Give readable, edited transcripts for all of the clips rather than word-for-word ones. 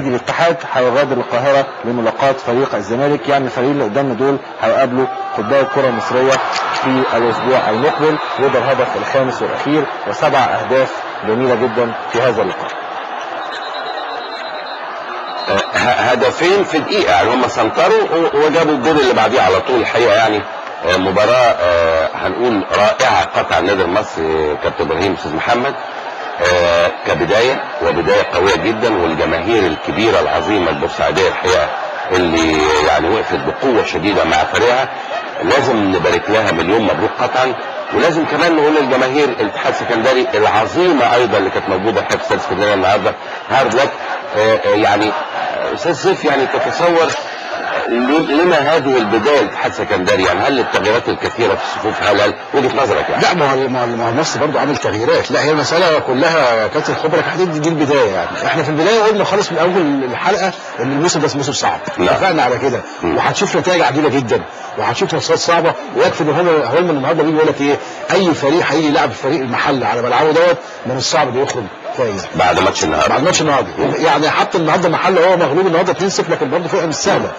نادي الاتحاد هيغادر القاهرة لملاقاة فريق الزمالك. يعني الفريقين اللي قدامنا دول هيقابلوا قطبي الكره المصرية في الاسبوع المقبل، وده الهدف الخامس والاخير، وسبع اهداف جميلة جدا في هذا اللقاء. هدفين في دقيقة، يعني هم سنتروا وجابوا الجول اللي بعديه على طول. الحقيقة يعني مباراة هنقول رائعة قطع النادي المصري كابتن ابراهيم استاذ محمد، كبداية، وبداية قوية جدا، والجماهير الكبيرة العظيمة البورسعيديه الحقيقة اللي يعني وقفت بقوة شديدة مع فريقها، لازم نبارك لها مليون مبروك قطعا. ولازم كمان نقول للجماهير الاتحاد السكندري العظيمة ايضا اللي كانت موجودة في استاد اسكندرية النهارده، hard luck. يعني استاذ سيف، يعني تتصور لما هذه البداية الاتحاد السكندري؟ يعني هل التغييرات الكثيرة في الصفوف، هل وجهه نظرك يعني؟ لا، ما هو مصر برضه عامل تغييرات. لا، هي المسالة كلها كابتن خبرك هتدي دي البداية. يعني احنا في البداية قلنا خالص من اول الحلقة ان الموسم ده موسم صعب، اتفقنا على كده، وهتشوف نتائج عجيبة جدا، وهتشوف ماتشات صعبة. ويكفي ان هم النهارده بيجي يقول لك ايه، اي فريق هيجي يلعب فريق المحل على ملعبه دوت من الصعب انه يخرج فايز بعد ماتش النهارده. بعد ماتش النهارده يعني حتى النهارده المحل هو مغلوب النهارده 2-0، لكن برضه فرقه مش سهلة.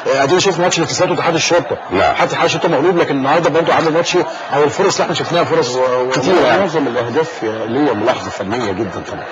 ادينا شفنا ماتش الاتصالات واتحاد الشرطة، حتى اتحاد الشرطة مغلوب، لكن النهارده برضه عامل ماتش، او الفرص اللي احنا شفناها فرص كتير. يعني معظم الاهداف ليا ملاحظة فنية جدا طبعا.